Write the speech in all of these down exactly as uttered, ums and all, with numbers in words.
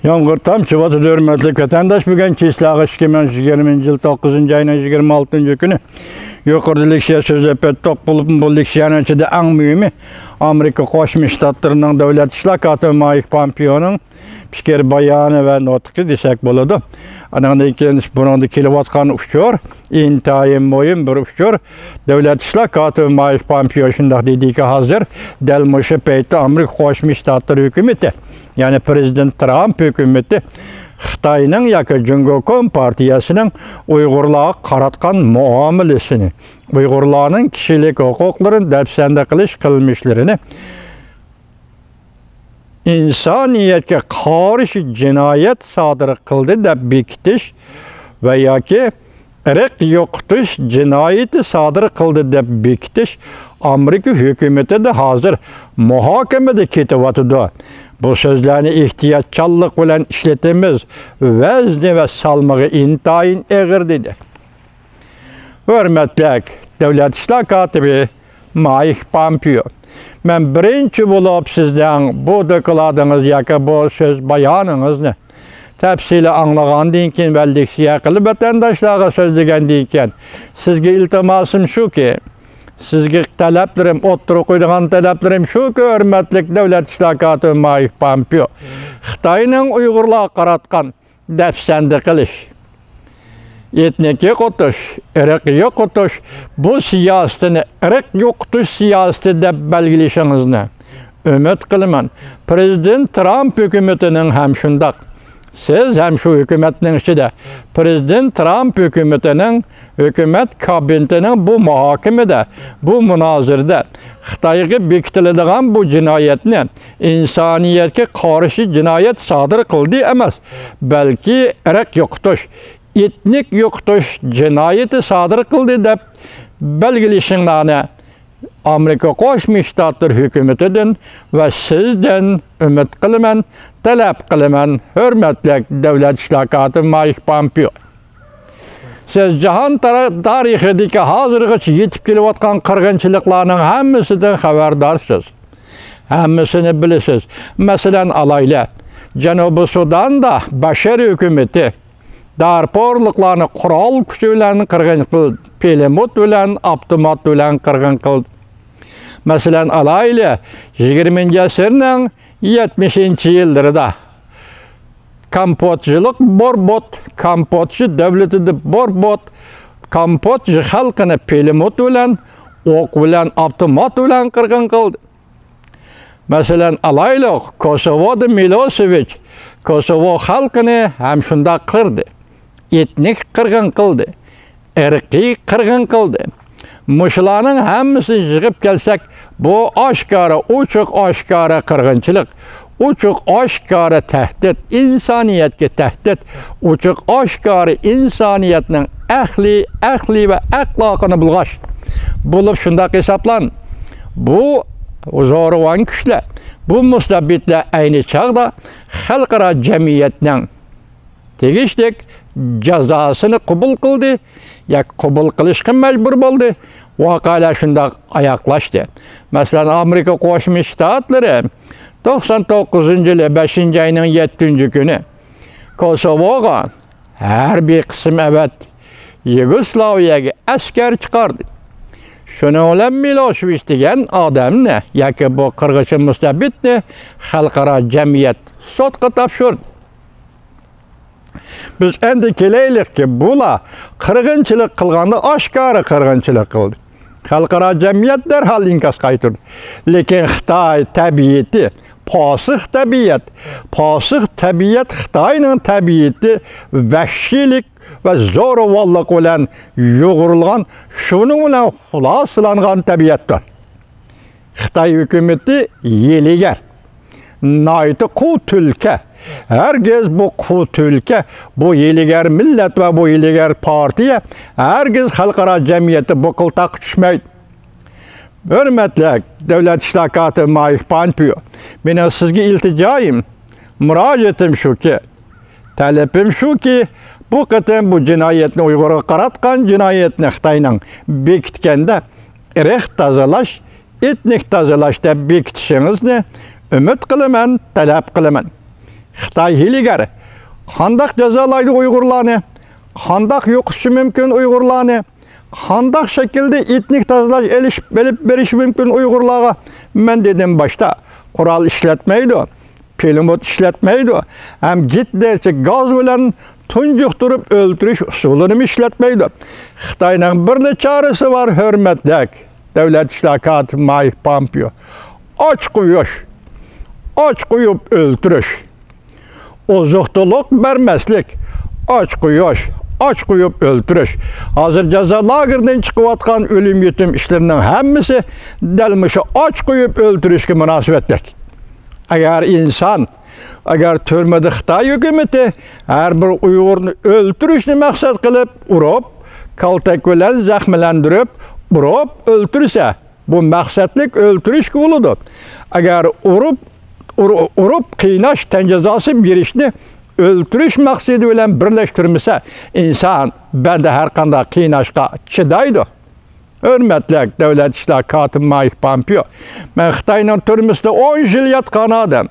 يامغۇر تامچىۋاتىدۇ، ھۆرمەتلىك ۋەتەنداش. بۈگۈن چىسلاغا ئىككى مىڭ يىگىرمىنچى يىل توققۇزىنچى ئاينىڭ يىگىرمە ئالتىنچى كۈنى. يۇقىرىدا لېكسىيە سۆزلەپ ئۆتتۇق. بولۇپمۇ بۇ لېكسىيەنىڭ ئىچىدە ئەڭ مۇھىمى ئامېرىكا قوشما شتاتلىرىنىڭ دۆلەت ئىشلار كاتىپى مايك پامپېئونىڭ پىكىر بايانى ۋە نۇتقى دېسەك بولىدۇ. ئانىڭدىن كېيىن بۇنىڭدا كېلىۋاتقان ئۇچۇر ئىنتايىن مۇھىم بىر ئۇچۇر. دۆلەت ئىشلار كاتىپى مايك پامپېئو شۇنداق دېدىكى، ھازىر دەل مۇشۇ پەيتتە ئامېرىكا قوشما شتاتلىرى ھۆكۈمىتى، يەنى پىرېزىدېنت ترامپ ھۆكۈمىتى خىتاينىڭ ياكى جۇڭگو كومپارتىيەسىنىڭ ئۇيغۇرلارغا قاراتقان مۇئامىلىسىنى، ئۇيغۇرلارنىڭ كىشىلىك ھوقۇقلىرىنى دەپسەندە قىلىش قىلمىشلىرىنى ئىنسانىيەتكە قارشى جىنايەت سادىر قىلدى دەپ بېكىتىش ۋە ياكى ئىرق يوقىتىش جىنايىتى سادىر قىلدى دەپ بېكىتىش ئامېرىكا ھۆكۈمىتىدە ھازىر مۇھاكىمىدە كېتىۋاتىدۇ. بۇ سۆزلەرنى ئېھتىياتچانلىق بىلەن ئىشلىتىمىز، ۋەزنى ۋە سالمىقى ئىنتايىن ئېغىر، دېدى. ھۆرمەتلىك دۆلەت ئىشلار كاتىپى مايك پامپېئو، مەن بىرىنچى بولۇپ سىزنىڭ بۇ دوكلادىڭىز ياكى بۇ سۆز بايانىڭىزنى تەپسىلىي ئاڭلىغاندىن كېيىن ۋە لېكسىيە قىلىپ ۋەتەنداشلارغا سۆزلىگەندىن كېيىن سىزگە ئىلتىماسىم شۇكى، سىزگە تەلەپلىرىم، ئوتتۇرىغا قويىدىغان تەلەپلىرىم شۇكى، ھۆرمەتلىك دۆلەت ئىشلار كاتىپى مايك پامپېئو، خىتاينىڭ ئۇيغۇرلارغا قاراتقان دەپسەندە قىلىش، ئېتنىك يوقىتىش، ئىرق يوقىتىش، بۇ سىياسىتىنى ئىرق يوقىتىش سىياسىتى دەپ بەلگىلىشىڭىزنى ئۈمىد قىلىمەن. پىرېزىدېنت ترامپ ھۆكۈمىتىنىڭ ھەم شۇنداق، سىز ھەم شۇ ھۆكۈمەتنىڭ ئىچىدە پىرېزىدېنت ترامپ ھۆكۈمىتىنىڭ ھۆكۈمەت كابىنېتىنىڭ بۇ مۇھاكىمىدە، بۇ مۇنازىرىدە خىتايغا بېكىتىلىدىغان بۇ جىنايەتنى ئىنسانىيەتكە قارشى جىنايەت سادىر قىلدى ئەمەس، بەلكى ئىرق يوقىتىش، ئېتنىك يوقىتىش جىنايىتى سادىر قىلدى دەپ بەلگىلىشىڭلارنى ئامېرىكا قوشما شتاتلىرى ھۆكۈمىتىدىن ۋە سىزدىن ئۈمىد قىلىمەن، تەلەپ قىلىمەن، ھۆرمەتلىك دۆلەت ئىشلار كاتىپى مايك پامپېئو. سىز جاھان تارا-، تارىخىدىكى ھازىرغىچە يېتىپ كېلىۋاتقان قىرغىنچىلىقلارنىڭ ھەممىسىدىن خەۋەردارسىز. ھەممىسىنى بىلىسىز. مەسىلەن، ئالايلى، جەنۇبىي سۇداندا بەشىر ھۆكۈمىتى دارپۇرلۇقلارنى قورال كۈچى بىلەن قىرغىن قىلدى، پىلىموت بىلەن، ئاپتومات بىلەن قىرغىن قىلدى. مەسىلەن، ئالايلى، يىگىرمىنچى ئەسىرنىڭ يەتمىشىنچى يىللىرىدا كامبودژىلىق بوربوت، كامبودژا دۆلىتىدە بوربوت، كامبودژا خەلقىنى پىلىموت بىلەن، ئوق بىلەن، ئاپتومات بىلەن قىرغىن قىلدى. مەسىلەن، ئالايلۇق، كوسوۋودا مىلوسېۋىچ كوسوۋو خەلقىنى ھەم شۇنداق قىردى. ئېتنىك قىرغىن قىلدى. ئىرقىي قىرغىن قىلدى. مۇشۇلارنىڭ ھەممىسىنى يىغىپ كەلسەك، بۇ ئاشكارا، ئوچۇق ئاشكارا قىرغىنچىلىق، ئوچۇق ئاشكارا تەھدىت، ئىنسانىيەتكە تەھدىت، ئوچۇق ئاشكارا ئىنسانىيەتنىڭ ئەقلى، ئەقلى ۋە ئەخلاقىنى بۇلغاش بولۇپ شۇنداق ھېسابلان. بۇ زورىغان كۈچلەر، بۇ مۇستەبىتلەر ئەينى چاغدا خەلقئارا جەمئىيەتنىڭ تېگىشلىك جازاسىنى قوبۇل قىلدى ياكى قوبۇل قىلىشقا مەجبۇر بولدى. ۋەقەلەر شۇنداق ئاياغلاشتى. مەسىلەن، ئامېرىكا قوشما شتاتلىرى توقسان توققۇزىنچى يىلى بەشىنچى ئاينىڭ يەتتىنچى كۈنى كوسوۋوغا ھەربىي قىسىم ئەۋەتتى. يۇگوسلاۋىيەگە ئەسكەر چىقاردى. شۇنىڭ بىلەن مىلوشېۋىچ دېگەن ئادەمنى ياكى بۇ قىرغىنچى مۇستەبىتنى خەلقئارا جەمئىيەت سوتقا تاپشۇردى. بىز ئەمدى كېلەيلىككى، بۇلار قىرغىنچىلىق قىلغاندا ئاشكارا قىرغىنچىلىق قىلدى. خەلقئارا جەمئىيەت دەرھال ئىنكاس قايتۇردى. لېكىن خىتاي تەبىئىتى پاسىق تەبىئەت. پاسىق تەبىئەت خىتاينىڭ تەبىئىتى ۋەھشىيلىك ۋە زورىۋانلىق بىلەن يۇغۇرۇلغان، شۇنىڭ بىلەن خۇلاسىلانغان تەبىئەتتۇر. خىتاي ھۆكۈمىتى ھىيلىگەر، ناھايىتى قۇۋ تۈلكە. ھەرگىز بۇ قۇۋ تۈلكە، بۇ ھىيلىگەر مىللەت ۋە بۇ ھىيلىگەر پارتىيە ھەرگىز خەلقئارا جەمئىيەتتە بۇ قىلتاققا چۈشمەيدۇ. ھۆرمەتلىك دۆلەت ئىشلار كاتىپى مايك پامپېئو، مېنىڭ سىزگە ئىلتىجايىم، مۇراجىئىتىم شۇكى، تەلىپىم شۇكى، بۇ قېتىم بۇ جىنايەتنى، ئۇيغۇرغا قاراتقان جىنايەتنى خىتاينىڭ بېكىتكەندە، ئىرق تازىلاش، ئېتنىك تازىلاش دەپ بېكىتىشىڭىزنى ئۈمىد قىلىمەن، تەلەپ قىلىمەن. خىتاي ھىيلىگەر. قانداق جازالايدۇ ئۇيغۇرلارنى؟ قانداق يوقىتىشى مۇمكىن ئۇيغۇرلارنى؟ قانداق شەكىلدە ئېتنىك تازىلاش ئېلىشىپ، ئېلىپ بېرىشى مۇمكىن ئۇيغۇرلارغا؟ مەن دېدىم باشتا، قورال ئىشلەتمەيدۇ، پىلىموت ئىشلەتمەيدۇ، ھەم گىتلېرچە گاز بىلەن تۇنجۇقتۇرۇپ ئۆلتۈرۈش ئۇسۇلىنىمۇ ئىشلەتمەيدۇ. خىتاينىڭ بىرلا چارىسى بار، ھۆرمەتلىك دۆلەت ئىشلار كاتىپى مايك پامپېئو. ئاچ قويۇش، ئاچ قويۇپ ئۆلتۈرۈش. ئوزۇق-تولۇق بەرمەسلىك، ئاچ قويۇش، ئاچ قويۇپ ئۆلتۈرۈش. ھازىر جازا لاگېرىدىن چىقىۋاتقان ئۆلۈم-يېتىم ئىشلىرىنىڭ ھەممىسى دەل مۇشۇ ئاچ قويۇپ ئۆلتۈرۈشكە مۇناسىۋەتلىك. ئەگەر ئىنسان، ئەگەر تۈرمىدە خىتاي ھۆكۈمىتى ھەر بىر ئۇيغۇرنى ئۆلتۈرۈشنى مەقسەت قىلىپ ئۇرۇپ، كالتەك بىلەن زەخىملەندۈرۈپ، ئۇرۇپ ئۆلتۈرسە، بۇ مەقسەتلىك ئۆلتۈرۈشكە بولىدۇ. ئەگەر ئۇرۇپ، ئۇر-، ئۇرۇپ قىيناش، تەن جازاسى بېرىشنى ئۆلتۈرۈش مەقسىتى بىلەن بىرلەشتۈرمىسە، ئىنسان، بەندە ھەر قانداق قىيناشقا چىدايدۇ. ھۆرمەتلىك دۆلەت ئىشلار كاتىپى مايك پامپېئو، مەن خىتاينىڭ تۈرمىسىدە ئون يىل ياتقان ئادەم.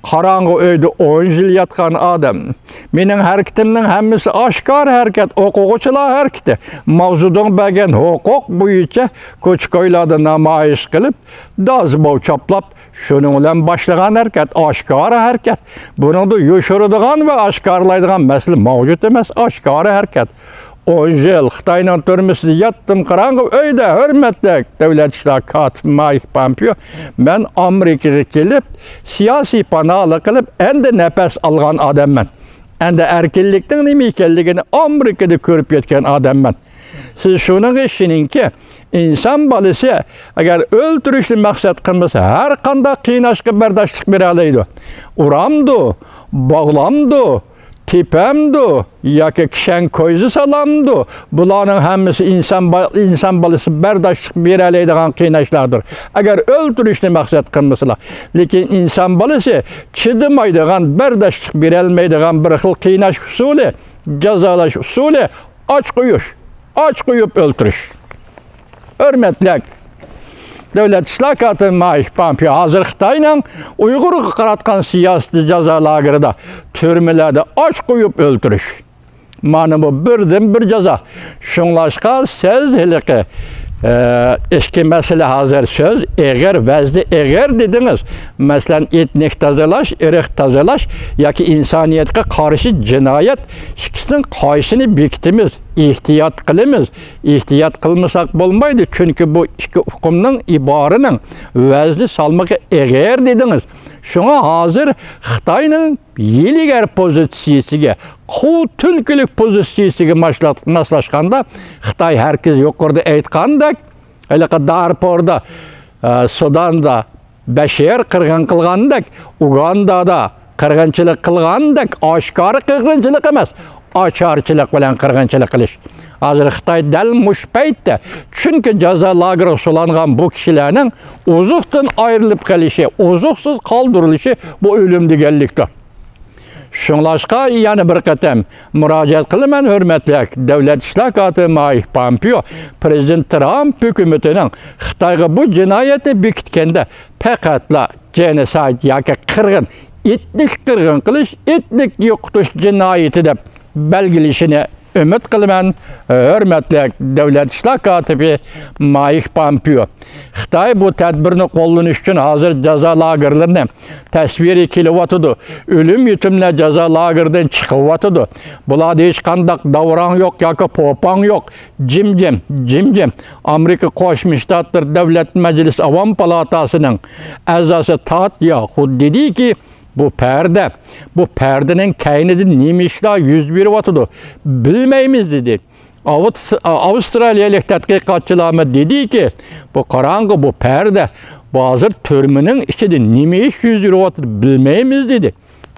قاراڭغۇ ئۆيدە ئون يىل ياتقان ئادەم. مېنىڭ ھەرىكىتىمنىڭ ھەممىسى ئاشكارا ھەرىكەت، ئوقۇغۇچىلار ھەرىكىتى. ماۋزېدۇڭ بەرگەن ھوقۇق بويىچە كوچا-كويلاردا نامايىش قىلىپ، دازباۋ چاپلاپ، شۇنىڭ بىلەن باشلىغان ھەرىكەت، ئاشكارا ھەرىكەت. بۇنىڭدا يوشۇرىدىغان ۋە ئاشكارىلايدىغان مەسىلە مەۋجۇت ئەمەس، ئاشكارا ھەرىكەت. ئون يىل خىتاينىڭ تۈرمىسىدە ياتتىم قاراڭغۇ ئۆيدە، ھۆرمەتلىك دۆلەت ئىشلار كاتىپى مايك پامپېئو، مەن ئامېرىكىغا كېلىپ، سىياسىي پاناھلىق قىلىپ، ئەندى نەپەس ئالغان ئادەممەن. ئەندى ئەركىنلىكنىڭ نېمە ئىكەنلىكىنى ئامېرىكىدا كۆرۈپ يەتكەن ئادەممەن. سىز شۇنىڭغا ئىشىنىڭكى، ئىنسان بالىسى ئەگەر ئۆلتۈرۈشنى مەقسەت قىلمىسا، ھەر قانداق قىيناشقا بەرداشلىق بېرەلەيدۇ. ئۇرامدۇ، باغلامدۇ، تېپەمدۇ ياكى كىشەن كويزا سالامدۇ؟ بۇلارنىڭ ھەممىسى ئىنسان با-، ئىنسان بالىسى بەرداشلىق بېرەلەيدىغان قىيناشلاردۇر، ئەگەر ئۆلتۈرۈشنى مەقسەت قىلمىسىلا. لېكىن ئىنسان بالىسى چىدىمايدىغان، بەرداشلىق بېرەلمەيدىغان بىر خىل قىيناش ئۇسۇلى، جازالاش ئۇسۇلى ئاچ قويۇش، ئاچ قويۇپ ئۆلتۈرۈش. ھۆرمەتلىك دۆلەت ئىشلار كاتىپى مايك پامپېئو، ھازىر خىتاينىڭ ئۇيغۇرغا قاراتقان سىياسىتى جازا لاگېرىدا، تۈرمىلەردە ئاچ قويۇپ ئۆلتۈرۈش. مانا بۇ بىردىنبىر جازا. شۇڭلاشقا سىز ھېلىقى، ئە، ئىككى مەسىلە ھازىر سۆز ئېغىر، ۋەزنى ئېغىر دېدىڭىز. مەسىلەن، ئېتنىك تازىلاش، ئىرق تازىلاش ياكى ئىنسانىيەتكە قارشى جىنايەت، ئىككىسىنىڭ قايسىنى بېكىتىمىز؟ ئېھتىيات قىلىمىز. ئېھتىيات قىلمىساق بولمايدۇ، چۈنكى بۇ ئىككى ئۇقۇمنىڭ، ئىبارىنىڭ ۋەزنى، سالمىقى ئېغىر دېدىڭىز. شۇڭا ھازىر خىتاينىڭ ھىيلىگەر پوزىتسىيىسىگە، قۇۋ تۈلكىلىك پوزىتسىيىسىگە ماسلا-، ماسلاشقاندا، خىتاي ھەرگىز يۇقىرىدا ئېيتقاندەك، ھېلىقى دارپۇردا، ئە، سۇداندا بەشىر قىرغىن قىلغاندەك، ئۇگاندادا قىرغىنچىلىق قىلغاندەك، ئاشكارا قىرغىنچىلىق ئەمەس، ئاچارچىلىق بىلەن قىرغىنچىلىق قىلىش. ھازىر خىتاي دەل مۇشۇ پەيتتە، چۈنكى جازا لاگېرىغا سولانغان بۇ كىشىلەرنىڭ ئوزۇقتىن ئايرىلىپ قېلىشى، ئوزۇقسىز قالدۇرۇلۇشى بۇ ئۆلۈم دېگەنلىكتۇر. شۇڭلاشقا يەنە بىر قېتىم مۇراجىئەت قىلىمەن، ھۆرمەتلىك دۆلەت ئىشلار كاتىپى مايك پامپېئو، پىرېزىدېنت ترامپ ھۆكۈمىتىنىڭ خىتايغا بۇ جىنايەتنى بېكىتكەندە، پەقەتلا جېنوسايد ياكى قىرغىن، ئېتنىك قىرغىن قىلىش، ئېتنىك يوقىتىش جىنايىتى دەپ بەلگىلىشىنى ئۈمىد قىلىمەن، ھۆرمەتلىك دۆلەت ئىشلار كاتىپى مايك پامپېئو. خىتاي بۇ تەدبىرنى قوللىنىش ئۈچۈن ھازىر جازا لاگېرلىرىنى تەسۋىرى كېلىۋاتىدۇ، ئۆلۈم يېتىملەر جازا لاگېرىدىن چىقىۋاتىدۇ. بۇلاردا ھېچقانداق داۋراڭ يوق ياكى پوپاڭ يوق. جىمجىم، جىمجىم. ئامېرىكا قوشما شتاتلىرى دۆلەت مەجلىسى ئاۋام پالاتاسىنىڭ ئەزاسى تاد ياخۇد دېدىكى، بۇ پەردە، بۇ پەردىنىڭ كەينىدە نېمە ئىشلار يۈز بېرىۋاتىدۇ، بىلمەيمىز دېدى. ئاۋۇت-، ئاۋسترالىيەلىك تەتقىقاتچىلارمۇ دېدىكى، بۇ قاراڭغۇ، بۇ پەردە، بۇ ھازىر تۈرمىنىڭ ئىچىدە نېمە ئىش يۈز بېرىۋاتىدۇ، بىلمەيمىز دېدى.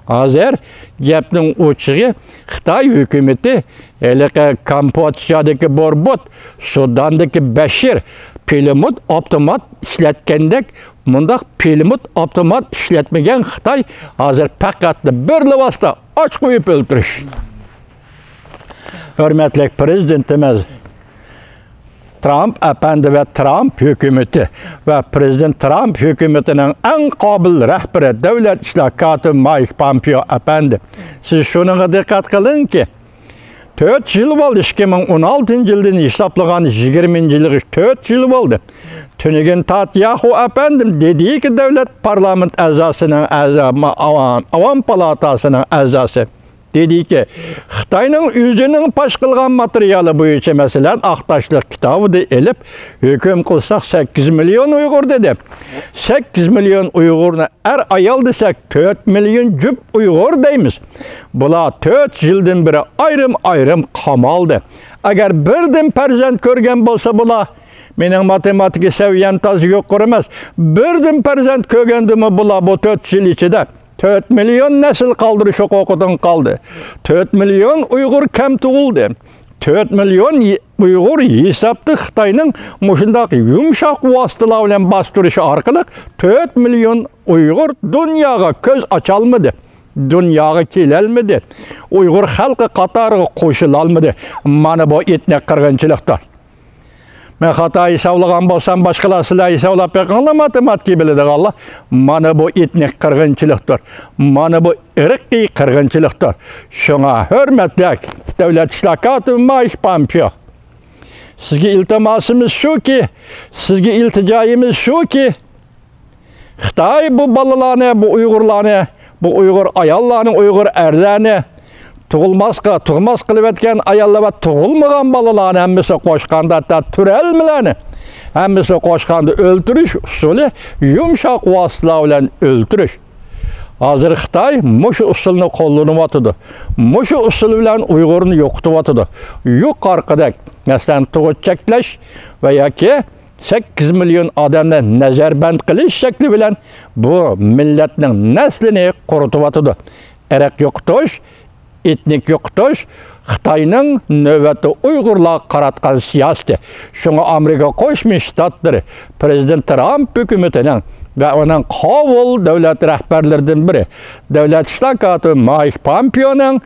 ھازىر گەپنىڭ ئوچۇقى، خىتاي ھۆكۈمىتى ھېلىقى كامپودژادىكى بوربوت، سۇداندىكى بەشىر، پىلىموت ئاپتومات ئىشلەتكەندەك، مۇنداق پىلىموت ئاپتومات ئىشلەتمىگەن خىتاي ھازىر پەقەتلا بىرلا ۋاسىتە، ئاچ قويۇپ ئۆلتۈرۈش. ھۆرمەتلىك پىرېزىدېنتىمىز، ترامپ ئەپەندى ۋە ترامپ ھۆكۈمىتى ۋە پرېزىدېنت ترامپ ھۆكۈمىتىنىڭ ئەڭ قابىل رەھبىرى، دۆلەت ئىشلار كاتىپى مايك پامپېئو ئەپەندى. سىز شۇنىڭغا دىققەت قىلىڭكى، تۆت يىل بولدى، ئىككى مىڭ ئون ئالتىنچى يىلدىن ھېسابلىغان يىگىرمىنچى يىلغا تۆت يىل بولدى. تۈنۈگۈن تاتياخۇ ئەپەندىم دېدىكى، دۆلەت پارلامېنت ئەزاسىنىڭ ئەزا-، ما-، ئاۋام، ئاۋام پالاتاسىنىڭ ئەزاسى. دېدىكى، خىتاينىڭ ئۆزىنىڭ پاش قىلغان ماتېرىيالى بويىچە، مەسىلەن، ئاق تاشلىق كىتابىدا ئېلىپ، ھۆكۈم قىلساق، سەككىز مىليون ئۇيغۇر دېدى. سەككىز مىليون ئۇيغۇرنى ئەر-ئايال دېسەك، تۆت مىليون جۈپ ئۇيغۇر دەيمىز. بۇلار تۆت يىلدىن بېرى ئايرىم-ئايرىم قامالدى. ئەگەر بىردىن پەرزەنت كۆرگەن بولسا بۇلار، مېنىڭ ماتېماتىكا سەۋىيەم تازا يۇقىرى ئەمەس، بىردىن پەرزەنت كۆرگەندىمۇ بۇلار بۇ تۆت يىل ئىچىدە تۆت مىليون نەسىل قالدۇرۇش ھوقۇقىدىن قالدى. تۆت مىليون ئۇيغۇر كەم تۇغۇلدى. تۆت مىليون يى-، ئۇيغۇر ھېسابتا خىتاينىڭ مۇشۇنداق يۇمشاق ۋاسىتىلار بىلەن باستۇرۇشى ئارقىلىق تۆت مىليون ئۇيغۇر دۇنياغا كۆز ئاچالمىدى. دۇنياغا كېلەلمىدى. ئۇيغۇر خەلقى قاتارىغا قوشۇلالمىدى. مانا بۇ ئېتنىك قىرغىنچىلىقتۇر. مەن خاتا ھېسابلىغان بولسام، باشقىلار سىلەر ھېسابلاپ بېقىڭلار، ماتېماتىكا بىلىدىغانلار. مانا بۇ ئېتنىك قىرغىنچىلىقتۇر. مانا بۇ ئىرقىي قىرغىنچىلىقتۇر. شۇڭا ھۆرمەتلىك دۆلەت ئىشلار كاتىپى مايك پامپېئو، سىزگە ئىلتىماسىمىز شۇكى، سىزگە ئىلتىجايىمىز شۇكى، خىتاي بۇ بالىلارنى، بۇ ئۇيغۇرلارنى، بۇ ئۇيغۇر ئاياللارنى، ئۇيغۇر ئەرلەرنى، تۇغۇلماسقا، تۇغماس قىلىۋەتكەن ئاياللار ۋە تۇغۇلمىغان بالىلارنى ھەممىسى قوشقاندا، ھەتتا تۆرەلمىلەرنى ھەممىسى قوشقاندا ئۆلتۈرۈش ئۇسۇلى يۇمشاق ۋاسىتىلار بىلەن ئۆلتۈرۈش. ھازىر خىتاي مۇشۇ ئۇسۇلنى قوللىنىۋاتىدۇ. مۇشۇ ئۇسۇل بىلەن ئۇيغۇرنى يوقىتىۋاتىدۇ. يۇقىرىقىدەك، مەسىلەن، تۇغۇت چەكلەش ۋە ياكى سەككىز مىليون ئادەمنى نەزەربەند قىلىش شەكلى بىلەن بۇ مىللەتنىڭ نەسلىنى قۇرۇتۇۋاتىدۇ. ئىرق يوقىتىش، ئېتنىك يوقىتىش خىتاينىڭ نۆۋەتتە ئۇيغۇرلارغا قاراتقان سىياسىتى. شۇڭا ئامېرىكا قوشما شتاتلىرى پرېزىدېنت ترامپ ھۆكۈمىتىنىڭ ۋە ئۇنىڭ قاۋۇل دۆلەت رەھبەرلىرىدىن بىرى، دۆلەت ئىشلار كاتىپى مايك پامپېئونىڭ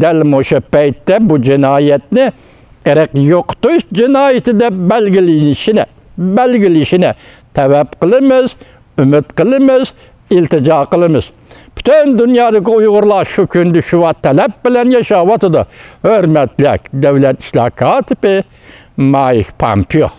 دەل مۇشۇ پەيتتە بۇ جىنايەتنى ئىرق يوقىتىش جىنايىتى دەپ بەلگىلىنىشىنى، بەلگىلىشىنى تەۋەپ قىلىمىز، ئۈمىد قىلىمىز، ئىلتىجا قىلىمىز. پۈتۈن دۇنيادىكى ئۇيغۇرلار شۇ كۈندە شۇ تەلەپ بىلەن ياشاۋاتىدۇ. ھۆرمەتلىك دۆلەت ئىشلار كاتىپى مايك پامپېئو.